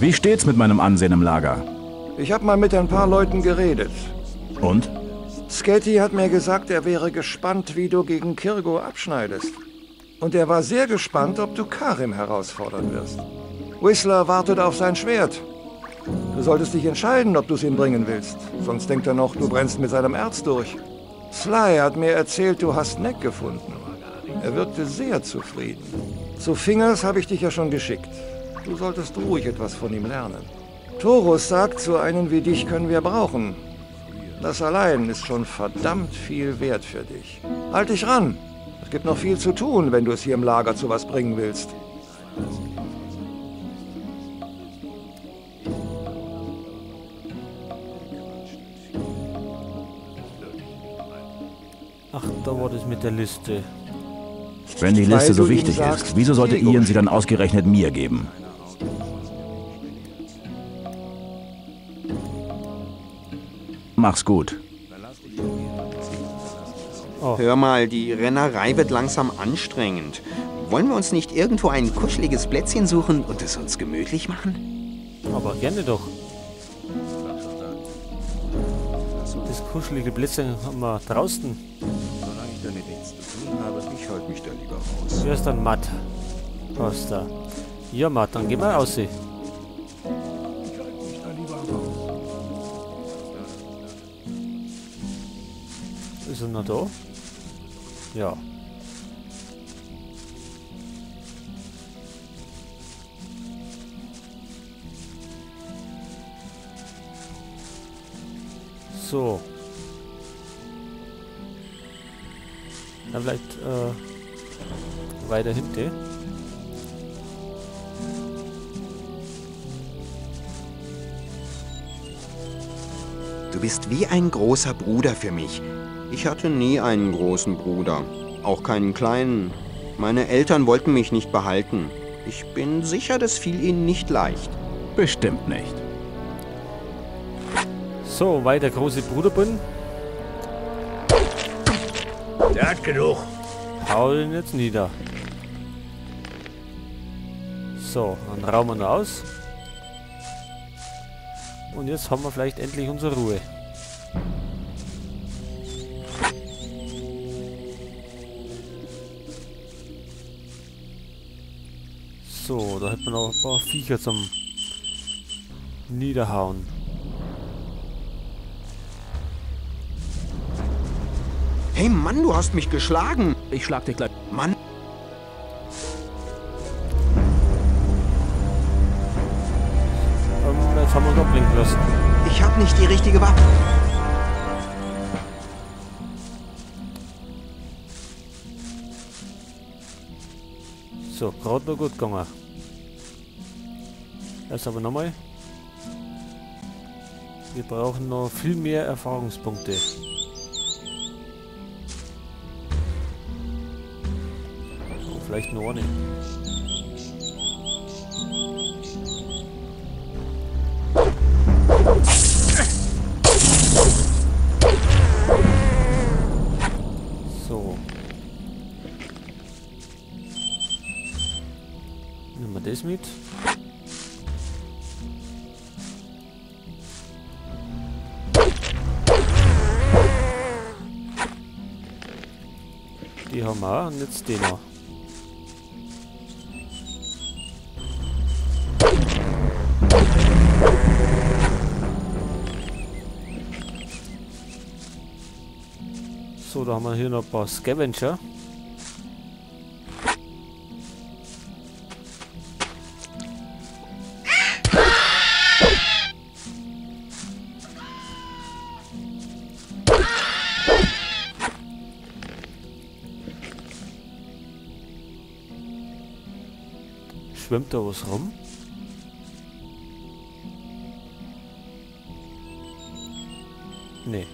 Wie steht's mit meinem Ansehen im Lager? Ich habe mal mit ein paar Leuten geredet. Und? Sketty hat mir gesagt, er wäre gespannt, wie du gegen Kirgo abschneidest. Und er war sehr gespannt, ob du Karim herausfordern wirst. Whistler wartet auf sein Schwert. Du solltest dich entscheiden, ob du es ihm bringen willst. Sonst denkt er noch, du brennst mit seinem Erz durch. Sly hat mir erzählt, du hast Neck gefunden. Er wirkte sehr zufrieden. Zu Fingers habe ich dich ja schon geschickt. Du solltest ruhig etwas von ihm lernen. Thorus sagt, so einen wie dich können wir brauchen. Das allein ist schon verdammt viel wert für dich. Halt dich ran. Es gibt noch viel zu tun, wenn du es hier im Lager zu was bringen willst. Ach, da war das mit der Liste. Wenn die Liste so wichtig ist, wieso sollte Ian sie dann ausgerechnet mir geben? Mach's gut. Oh. Hör mal, die Rennerei wird langsam anstrengend. Wollen wir uns nicht irgendwo ein kuscheliges Plätzchen suchen und es uns gemütlich machen? Aber gerne doch. Das kuschelige Plätzchen haben wir draußen. Solange ich damit nichts zu tun habe, ich halte mich da lieber raus. Hier ist dann Matt. Was da? Ja, Matt, dann gehen wir raus. Ich halte mich da lieber raus. Ist er noch da? Ja. So. Dann vielleicht weiter hinten. Du bist wie ein großer Bruder für mich. Ich hatte nie einen großen Bruder, auch keinen kleinen. Meine Eltern wollten mich nicht behalten. Ich bin sicher, das fiel ihnen nicht leicht. Bestimmt nicht. So, weil der große Bruder bin. Der hat genug. Hau den jetzt nieder. So, dann rauben wir noch aus. Und jetzt haben wir vielleicht endlich unsere Ruhe. So, da hätten wir noch ein paar Viecher zum Niederhauen. Hey Mann, du hast mich geschlagen. Ich schlag dich gleich. Mann. Jetzt haben wir uns ablenken lassen. Ich hab nicht die richtige Waffe. So, gerade noch gut gegangen. Jetzt aber nochmal. Wir brauchen noch viel mehr Erfahrungspunkte. Oh, vielleicht noch eine. So. Nehmen wir das mit. Die haben wir auch und jetzt den noch. So, da haben wir hier noch ein paar Scavenger. Schwimmt da was rum? Nee.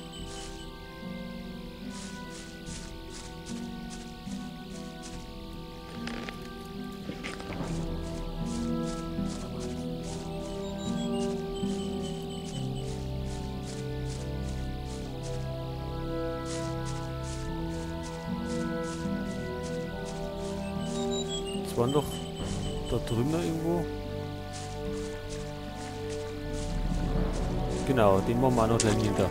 Es waren doch da drüben noch irgendwo. Genau, den machen wir auch noch gleich nieder.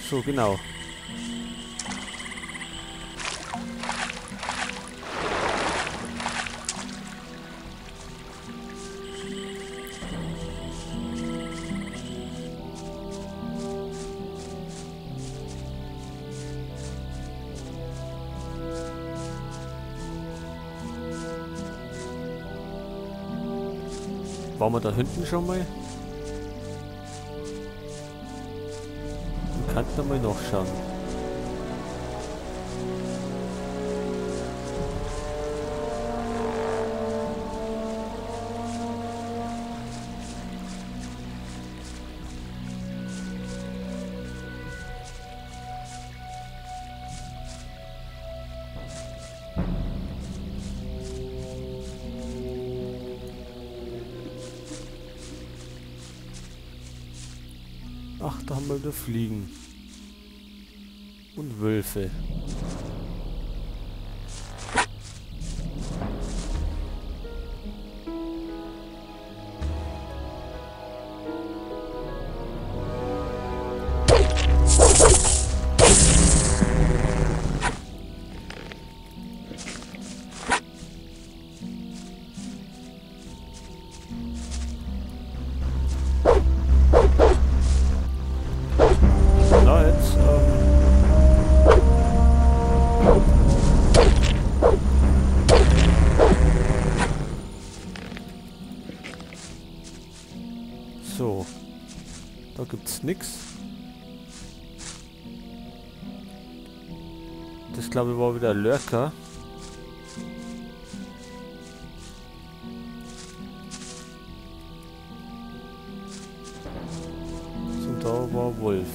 So, genau. Waren wir da hinten schon mal? Wir könnten mal nachschauen. Ach, da haben wir wieder Fliegen. Und Wölfe. So, da gibt's nix. Das glaube ich war wieder Lurker. So, da war Wolf.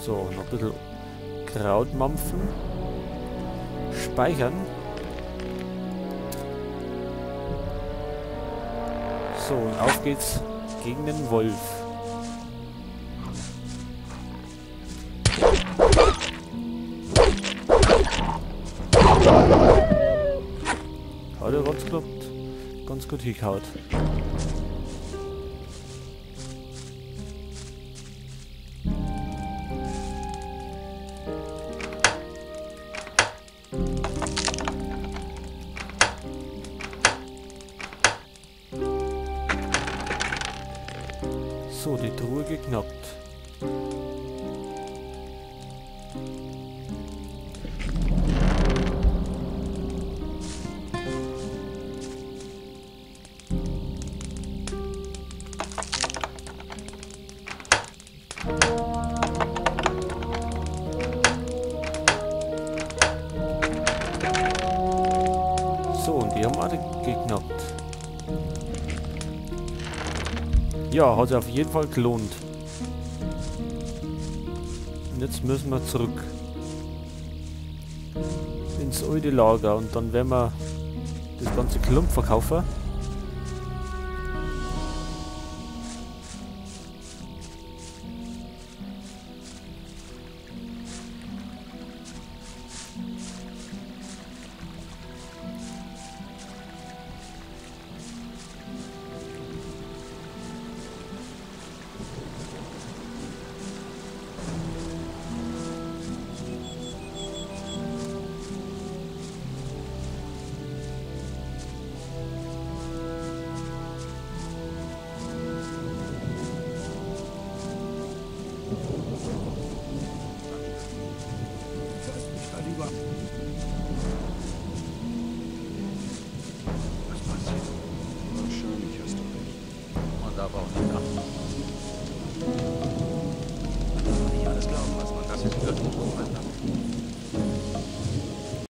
So, noch ein bisschen Kraut mampfen. Speichern. So, und auf geht's gegen den Wolf. Hat ja ganz geklappt. Ganz gut hingehauen. So, die Truhe geknackt. So, und die haben alle geknackt. Ja, hat sich auf jeden Fall gelohnt. Und jetzt müssen wir zurück ins alte Lager und dann werden wir das ganze Klump verkaufen. Was passiert? Wahrscheinlich hast du recht. Man darf auch nicht ab. Man darf nicht alles glauben, was man das ist wirklich.